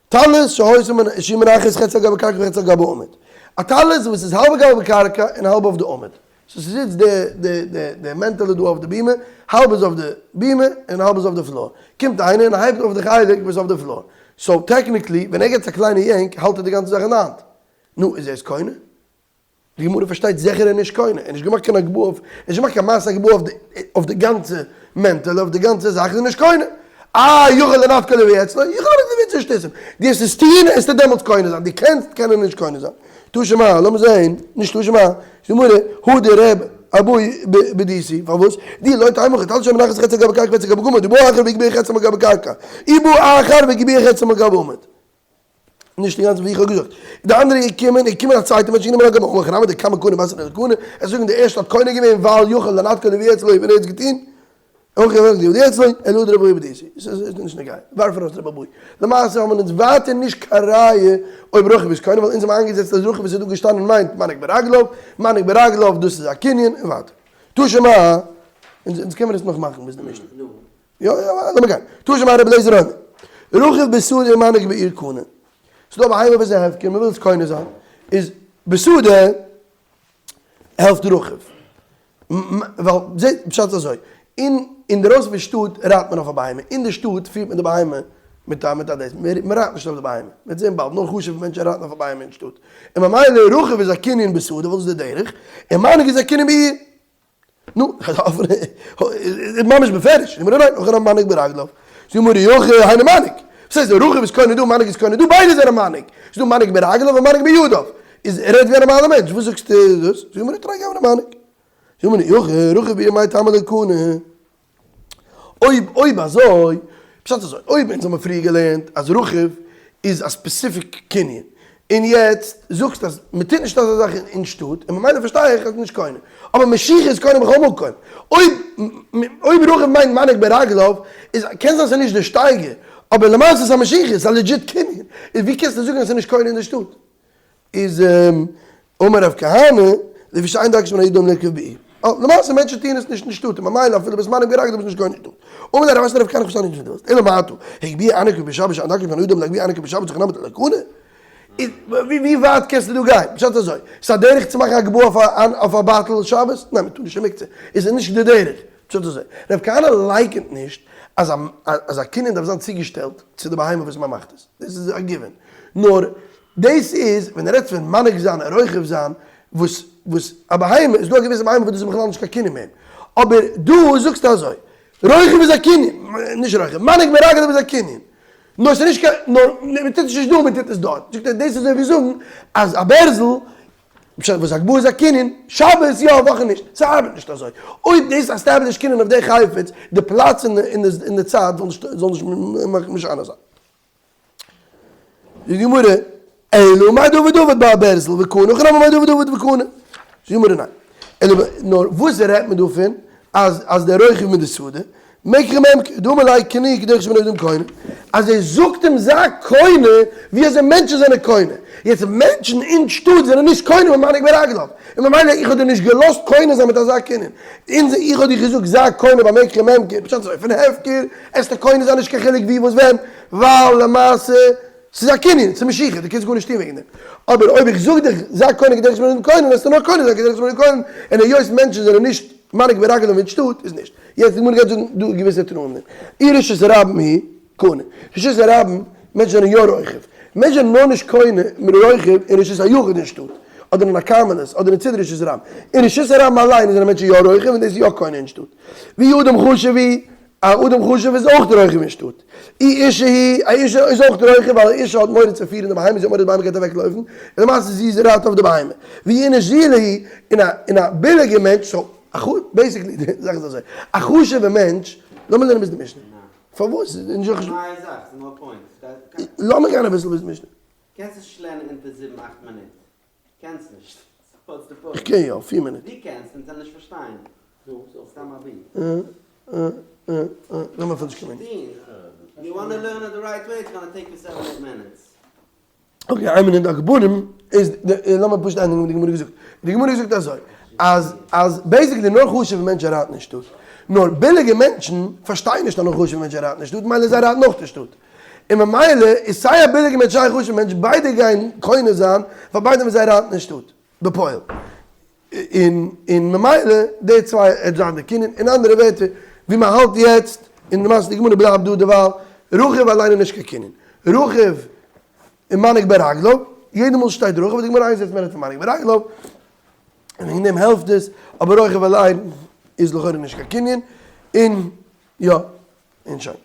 טלית שהיתה שהיא מונחת חצי על גבי קרקע וחצי על גבי עמוד. א טלית וואס איז האלב על גבי קרקע און האלב אויף די עמוד. so ס'זיצט די די די די מענטעלע דא אויף די בימה, האלב איז אויף די בימה און האלב איז אויף די floor. קומט איינער און הייבט אויף די חלק וואס איז אויף די floor. so technically ווען ער געבט א קליינע יענק האלט ער די גאנצע זאך אין די האנט. נו, איז ער עס קונה? די גמרא פארשטייט זיכער ער איז נישט קונה, ער האט נישט געמאכט קיין הגבהה אויף, ער האט נישט געמאכט קיין מעשה הגבהה אויף די אויף די גאנצע מענטעלע, אויף די גאנצע זאך איז ער נישט קונה. אה, יכול לנתקו להביא אצלו, יכול לנתקו להביא אצלו שטותים. דו וועסט עס טון, וועסטו דעמאלטס קונה זיין, דו קענסט קענען נישט קונה זיין. תא שמע, לאמיר זעהן, נישט תא שמע, די גמרא, הא דרבי אבהו בדותא, פארוואס? דאי לא תימא הכי, טלית שמונחת חצי על גבי קרקע וחצי על גבי גמול, דבא אחר והגביה חצי על גבי קרקע, אי בא אחר והגביה חצי על גבי עמוד. נישט אינגאנצן ווי איך האב געזאגט. די אנדערע איז געקומען, איז געקומען א צווייטע מענטש און גענומען א גמ', הכי נמי דקמא קנה בתריה דקנה, ער זאגט די ערשטע האט קונה געווען ווייל יכול לנתקו להביא אצלו ווען ער האט עס געטון, אויך יכול לנתקו להביא אצלו, אלא הא דרבי אבהו בדותא, ס'איז נישט נוגע, ווארף ארויס רבי אבהו. למעשה האבן אונז ווייטער נישט קיין ראיה אויב רכב איז קונה, ווייל אונז האבן איינגעזעצט אז רכב וואס איז דא געשטאנען מיינט מנהיג ברגליו, מנהיג ברגליו דאס איז א קנין, און ווייטער. תא שמע, אונז קען מיר עס נאך מאכן ביז די משנה. יא יא לאמיר גיין. תא שמע רבי אליעזר אומר. רכב בשדה ומנהיג בעיר קנה. ס'דא א בהמה וואס איז הפקר מ'וויל עס קונה זיין. איז בשדה העלפט רכב. ווייל זעט פשט איז אזוי, אין אינדערויסן פון שטאט רייט מען אויף א בהמה, אין די שטאט פירט מען די בהמה מיט א מיט א דאס, מען רייט נישט אויף די בהמה, מען וועט זען באלד, נאר חשוב'ע מענטשן רייטן אויף א בהמה אין שטאט, און ממילא רכב איז א קנין בשדה ווייל דאס איז די דרך, און מנהיג איז א קנין בעיר. נו, איז ממש בפירוש, די גמרא ניין, הכא נמי מנהיג ברגליו, זאגט די גמרא אי הכי היינו מנהיג, וואס הייסט רכב איז קונה דא מנהיג איז קונה דא, ביידע זענען מנהיג, ס'איז דא מנהיג ברגליו און מנהיג בידיו, איז ער רעדט ווי א נארמאלער מענטש, וואס זאגסטו דאס? זאגט די גמרא תרי גווני מנהיג, זאגט די גמרא אי הכי רכב בעיר מאי טעמא לא קני. אויב אויב אזוי, פשט אזוי, אויב אונז האבן פריער געלערנט אז רכב איז א specific קנין, און יעצט זאגסטו אז מען טוט נישט אזא זאך אין שטאט, און ממילא פארשטיי איך אז נישט קונה, אבער משיכה איז קונה בכל מקום, אויב אויב רכב מיינט מנהיג ברגליו, איז קען זיין ס'איז נישט די שטייגער, אבער למעשה איז א משיכה, ס'איז א legit קנין, איז ווי קענסטו זאגן אז ס'איז נישט קונה אין די שטאט? איז אמר רב כהנא, לפי שאין דרכן של בני אדם לרכוב בעיר. אה, למעשה מענטשן טוען עס נישט אין שטאט, און ממילא אפילו ביסט מנהיג ברגליו ביסט נישט קונה אין שטאט. אמר ליה רב אשי לרב כהנא איך פארשטיי נישט וואס דו ווילסט, אלא מעתה, הגביה אנקו בשבת שאין דרכן של בני אדם להגביה אנקו בשבת הכי נמי דלא קני? ווי ווייט קענסטו דא גיין? פשט אזוי, ס'איז א דרך צו מאכן הגבהה אויף א בייטל שבת? ניין, מ'טאר נישט אין מוקצה, איז עס נישט די דרך. פשט אזוי, רב כהנא לייקענט נישט אז א קנין דארף זיין צוגעשטעלט צו די בהמה וואס מ'מאכט עס, דאס איז א given, נאר דאס איז ווען דו רעדסט פון מנהיג זיין און רוכב זיין, וואס וואס א בהמה, איז דא א געוויסע בהמה וואס דאס איז בכלל נישט קיין קנין מער, אבער דא זאגסטו אזוי, רוכב איז א קנין, נישט רוכב, מנהיג ברגליו איז א קנין, נאר ס'איז נישט קיין, נאר מען טוט עס נישט דא מען טוט עס דארט, זאגט ער דאס איז אזוי ווי זאגן אז א בערזל, וואס הגבהה איז א קנין, שבת יא וואכן נישט, ס'ארבעט נישט אזוי, אויב דאס איז א established קנין אויף די חפץ, די פלאץ און די צייט זאל נישט משנה זיין. זאגט די גמרא, אלא מאי דעביד עביד בעל ברזל וקנה, הכא נמי מאי דעביד עביד וקנה. זאגט די גמרא ניין. אלא נאר וואס רעדט מען דא פון אז אז דער רוכב מיט די שדה, מקח וממכר, דאמר ליה קני כדרך שבני אדם קונה, אז ער זאגט אים זיי קונה ווי אזוי מענטשן זענען קונה. יעצט מענטשן אין שטאט זענען נישט קונה מיט מנהיג ברגליו, און ממילא איך האב דיר נישט געלאזט קונה זיין מיט אזא קנין. אונז איך האב דיר געזאגט זיי קונה ביי מקח וממכר, פשט אזוי פון הפקר עסטו קונה זיין נישט קיין חילוק ווי וואס ווען, ווייל למעשה ס'איז א קנין, ס'איז משיכה, דו קענסט גארנישט טון וועגן דעם. אבער אויב איך זאג דיך זיי קונה כדרך שבני אדם קונה, וועסטו נאר קונה זיין כדרך שבני אדם קונה, און היות מענטשן זענען נישט מנהיג ברגליו אין שטאט, איז נישט. יעצט די גמרא גייט זאגן דא געוויסע תנאים. אי רשות הרבים היא קונה. רשות הרבים, מענטשן זענען יא רוכב. מענטשן זענען נאר נישט קונה מיט רוכב אין רשות היחיד אין שטאט, אדער אין א כרמלית, אדער אין צידי רשות הרבים. אין רשות הרבים אליין זענען מענטשן יא רוכב און דאס איז יא קונה אין שטאט. ואי אדם חשוב הוא, א אדם חשוב איז אויך רוכב אין שטאט. אי אשה היא, א אישה איז אויך רוכב ווייל א אישה האט מורא צו פירן די בהמה, זי האט מורא די בהמה גייט אוועק לויפן, און למעשה זי איז רייט אויף די בהמה. ואי איניש זילא הוא, און א און א ביליגע מענטש, so א ח basically די זאך איז אזוי, א חשוב'ע מענטש, לאמיר לערנען ביז די משנה. פארוואס? איז נישט א נייע זאך, ס'איז נאו point. לאמיר גיין אביסל ביז די משנה. קענסט נישט לערנען אונטער זיבן אכט מינוט. קענסט נישט. What's the point? איך קען יא, פיר מינוט. דו קענסט, אונז וועלן נישט פארשטיין. סתם אבי. לאמיר אפילו נישט קיין מינוט. You wanna learn it the right way, it's gonna take you seven eight minutes. Okay, איין מינוט, די גבורים איז, לאמיר פשוט ענדיגן וואס די גמרא געזאגט. די גמרא געזאגט אזוי, אז אז basically נאר חשוב'ע מענטשן רייטן אין שטאט. נאר ביליגע מענטשן פארשטייען נישט אז נאר חשוב'ע מענטשן רייטן אין שטאט, ממילא זיי רייטן אויך אין שטאט. און ממילא איז סיי א ביליגע מענטש סיי א חשוב'ע מענטש ביידע גייען קונה זיין פאר ביידע ווען זיי רייטן אין שטאט בפועל. און און ממילא די צוויי עט זיין די קנין. אין אנדערע ווערטער ווי מען האלט יעצט און למעשה די גמרא בלייבט דא דערווייל, רכב אליין איז נישט קיין קנין. רכב און מנהיג ברגליו, יעדע מאל שטייט רכב האט די גמרא איינגעזעצט מען רעדט פון מנהיג ברגליו, און וועגן דעם העלפט עס, אבער רכב אליין איז לכאורה נישט קיין קנין, און יא, און שוין.